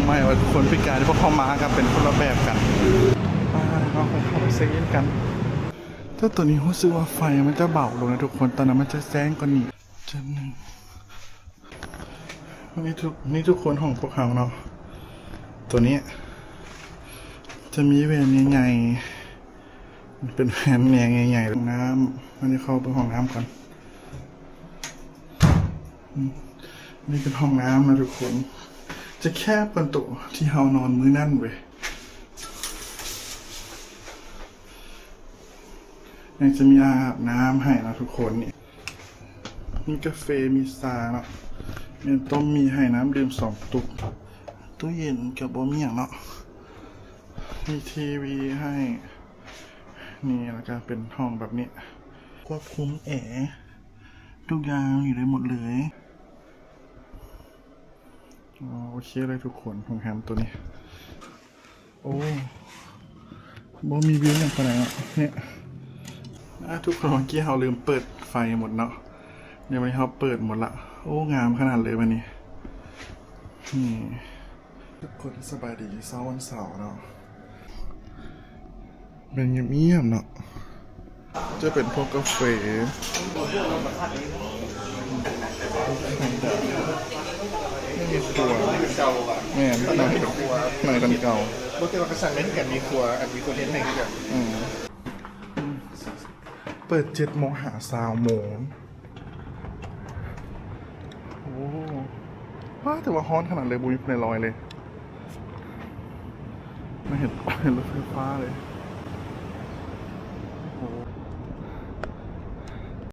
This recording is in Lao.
ໃໝ່ວ່າຄົນພິການທີ່ພວກເຮົາມາກໍເປັນຄົນລະແບບກັນ. ໄປ ເຮົາໄປເຂົ້າໄປເຊັກອິນກັນ. ແຕ່ຕອນນີ້ຮູ້ສຶກວ່າໄຟມັນຈະເບົາລົງນະທຸກຄົນ, ຕອນນັ້ນມັນຈະແຈ້ງກວ່ານີ້. ຈະໜຶ່ງ ນີ້ທຸກ ນີ້ທຸກຄົນ ຫ້ອງພວກເຮົາເນາະ. ໂຕນີ້ຈະມີແວ່ນໃຫຍ່ໆ ເປັນແວ່ນແຍງໃຫຍ່ໆ ຫ້ອງນ້ຳ. ອັນນີ້ເຂົ້າໄປຫ້ອງນ້ຳກ່ອນ. ອືມ ນີ້ເປັນຫ້ອງນ້ຳນະທຸກຄົນ, ຈະແຄບກວ່າໂຕທີ່ເຮົານອນມື້ນັ້ນເວີຍ. ຍັງຈະມີອ່າງອາບນ້ຳໃຫ້ນະທຸກຄົນ. ນີ້ມີກາເຟ ມີຊາເນາະ, ມີຕົ້ມໝີ່ໃຫ້ ນ້ຳດື່ມສອງຕຸກ. ຕູ້ເຢັນກໍບໍ່ມີຫຍັງເນາະ, ມີທີວີໃຫ້ນີ້, ແລ້ວກໍເປັນຫ້ອງແບບນີ້ ຄວບຄຸມແອ ທຸກຢ່າງຢູ່ໄດ້ໝົດເລີຍ. ອໍ ໂອເຄເລີຍທຸກຄົນ, ໂຮງແຮມໂຕນີ້ ໂອ້ ບໍ່ມີວິວຫຍັງປານໃດເນາະ. ນີ້ ອາ ທຸກຄົນ ເມື່ອກີ້ເຮົາລືມເປີດໄຟໝົດເນາະ, ດຽວນີ້ເຮົາເປີດໝົດລະ. ໂອ້ ງາມຂະໜາດເລີຍບາດນີ້. ນີ້ ທຸກຄົນສະບາຍດີ ເຊົ້າວັນເສົາເນາະ. ແມ່ນງຽບໆເນາະ, ຈະເປັນພວກກາເຟ. ນີ້ມີຄົວ. ແມ່ນ ໜ້ອຍກວ່າເກົ່າ. ບໍ່ແຕ່ວ່າກະສັງເຫຼັ້ນກັນ ມີຄົວ ອັນມີຄົວເຮັດໃຫ້ຄືກັນ. ອືມ ເປີດເຈັດໂມງຫາຊາວໂມງ. ໂອ້ ວ້າ ແຕ່ວ່າຮ້ອນຂະໜາດເລີຍ, ບໍ່ມີຜູ້ໃດລອຍເລີຍ. ມາເຫັນ ເຫັນລົດໄຟຟ້າເລີຍ.